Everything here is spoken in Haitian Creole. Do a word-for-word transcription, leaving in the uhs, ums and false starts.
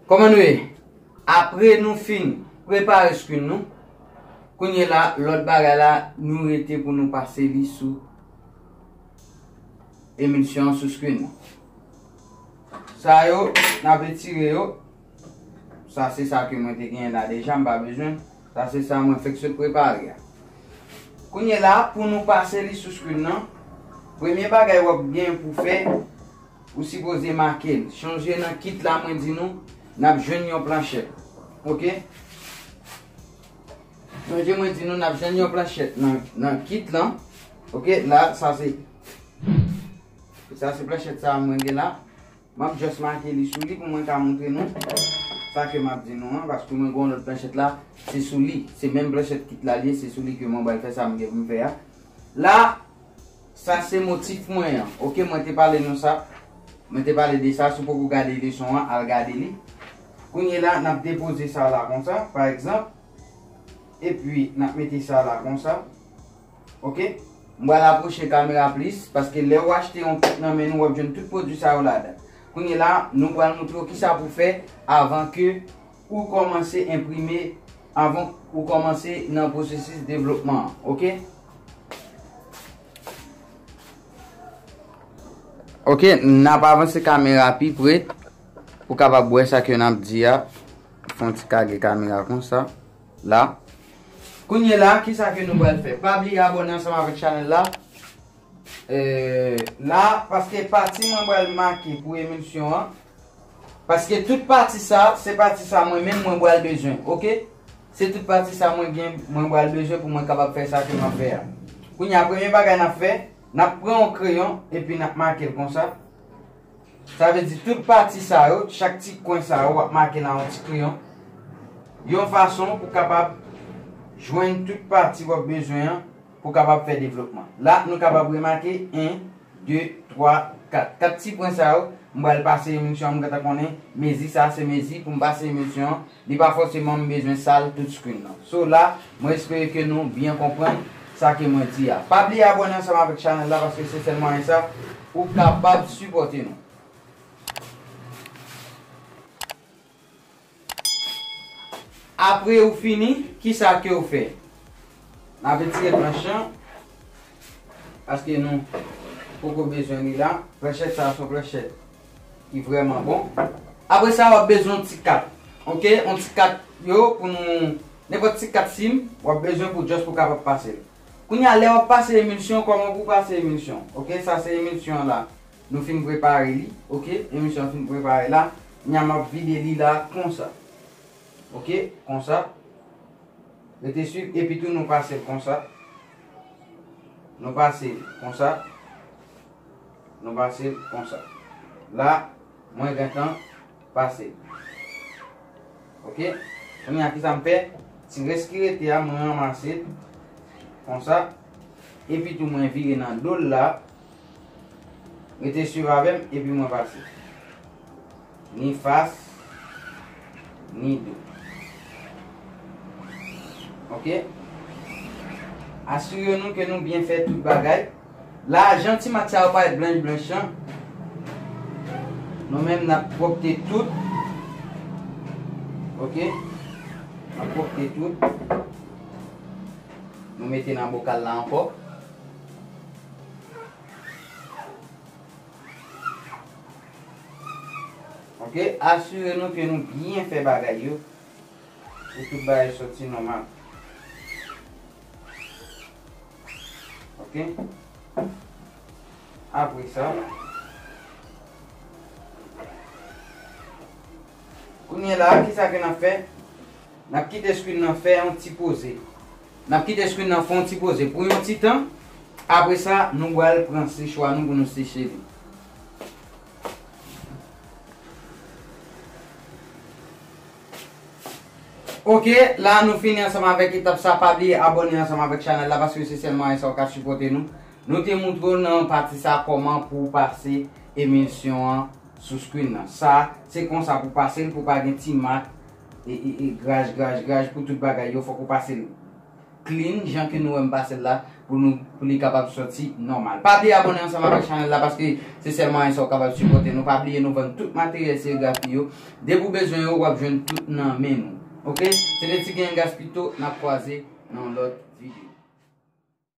Kòman nou ye? Apre nou fin prepare screen nou, kounye la, lòt bagay la, nou rete pou nou pase li sou emilsyon an sou screen nan. Sa yo, n ap retire yo. Sa se sa ke mwen te genyen la deja, m pa bezwen. Sa se sa mwen fèk sot prepare a. Kounye la, pou nou pase li sou screen nan, premye bagay w ap gen pou fè, ou sipoze make l. Chonje nan kit la, mwen di nou, n ap jwenn yon planchèt. Oke? Chonje mwen di nou, n ap jwenn yon planchèt nan, nan kit lan. Oke? La, sa se, sa se planchèt sa mwen gen la. M ap just make li sou li pou mwen ka montre nou sa ke m ap di nou an, paske mwen gen yon lòt planchèt la, se sou li. Se menm planchèt kit la li ye, se sou li ke mwen pral fè sa m gen pou m fè a. La, sa se motif mwen an. Oke, mwen te pale nou sa. Mwen te pale de sa, si w poko gade leson an, al gade li. Kounye la, n ap depoze sa la konsa, pa egzanp. Epi, n ap mete sa la konsa. Oke? M pral apwoche kamera plis, paske lè w achte yon kit nan men nou, w ap jwenn tout pwodui sa yo ladan. Kounye la, nou pral montre w kisa pou fè avan ke ou kòmanse enprime, avan ou kòmanse nan pwosesis devlopman an. Oke? Oke, n ap avanse kamera pi pre pou kapab wè sa ke n ap di a. Fè yon ti kage kamera konsa. La. Kounye la, kisa ke nou pral fè? Pa bliye abòne ansanm avèk chanèl la. Eh, la, paske pati mwen pral make pou emilsyon an. Paske tout pati sa, se pati sa mwen menm mwen pral bezwen, oke? Se tout pati sa mwen gen, mwen pral bezwen pou mwen kapab fè sa ke m ap fè a. Kounye a, premye bagay n ap fè, n ap pran yon kreyon epi n ap make l konsa. Sa vle di tout pati sa yo, chak ti kwen sa yo, w ap make nan yon ti kreyon. Yon fason pou kapab jwenn tout pati w ap bezwen an pou kapab fè devlopman. La, nou kapab remake en, de, twa, kat. Kat ti pwen sa yo, m pral pase emilsyon an, m gentan konnen mezi sa se mezi pou m pase emilsyon an. Li pa fòseman m bezwen sal tout screen nan. So la, mwen espere ke nou byen konprann sa ke mwen di a. Pa bliye abòne ansanm avèk chanèl la, paske se sèl mwayen sa ou kapab sipòte nou. Apre ou fini, kisa ke ou fè? N ap retire planch lan, paske nou poko bezwen li la. Planchèt sa a se yon planchèt ki vrèman bon. Apre sa, w ap bezwen yon ti kat. Oke? Yon ti kat yo pou nou, nenpòt ti kat sim, w ap bezwen pou just pou kapab pase l. Kounye a, lè w ap pase emilsyon, kòman pou w pase emilsyon? Oke? Sa se emilsyon an la. Nou fin prepare li, oke? Emilsyon an fin prepare la. Kounye a, m ap vide li la konsa. Oke? Konsa. Rete swiv, epi tou nou pase l konsa. Nou pase l konsa. Nou pase l konsa. La, mwen gentan pase l. Oke? Kounye a, kisa m fè? Ti rès ki rete a, mwen ranmase l konsa. Epi tou, mwen vire nan do l la. Rete swiv avè m, epi mwen pase. Ni fas, ni do. Oke? Asire nou ke nou byen fè tout bagay. La, jan ti mat sa yo parèt blanch blanch lan, nou menm n ap pwòpte tout. Oke? N ap pwòpte tout. Nou mete nan bokal la ankò. Oke, asire nou ke nou byen fè bagay yo pou tout bagay sòti nòmal. Oke. Apre sa, kounye a la, kisa ke n ap fè? N ap kite screen nan fè yon ti poze. N ap kite screen nan fè yon ti poze pou yon ti tan. Apre sa, nou pral pran sechwa nou pou nou seche li. Oke, la nou fini ansanm avèk etap sa. Pa bliye abòne ansanm avèk chanèl la, paske se sèl mwayen sa w ka sipòte nou. Nou te montre w nan pati sa kòman pou w pase emilsyon an sou screen nan. Sa, se konsa pou pase l, pou pa gen ti mak, e, e, e graj, graj, graj, pou tout bagay yo, fòk ou pase l. clean, jan ke nou wè m pase l la, pou nou, pou li kapab sòti nòmal. Pa bliye abòne ansanm avèk chanèl la, paske se sèl mwayen sa w kapab sipòte nou. Pa bliye nou vann tout materyèl serigrafi yo. Depi w bezwen yo, w ap jwenn tout nan men nou. Oke? Se te Ti Gen Gaspito, n ap kwaze nan yon lòt videyo.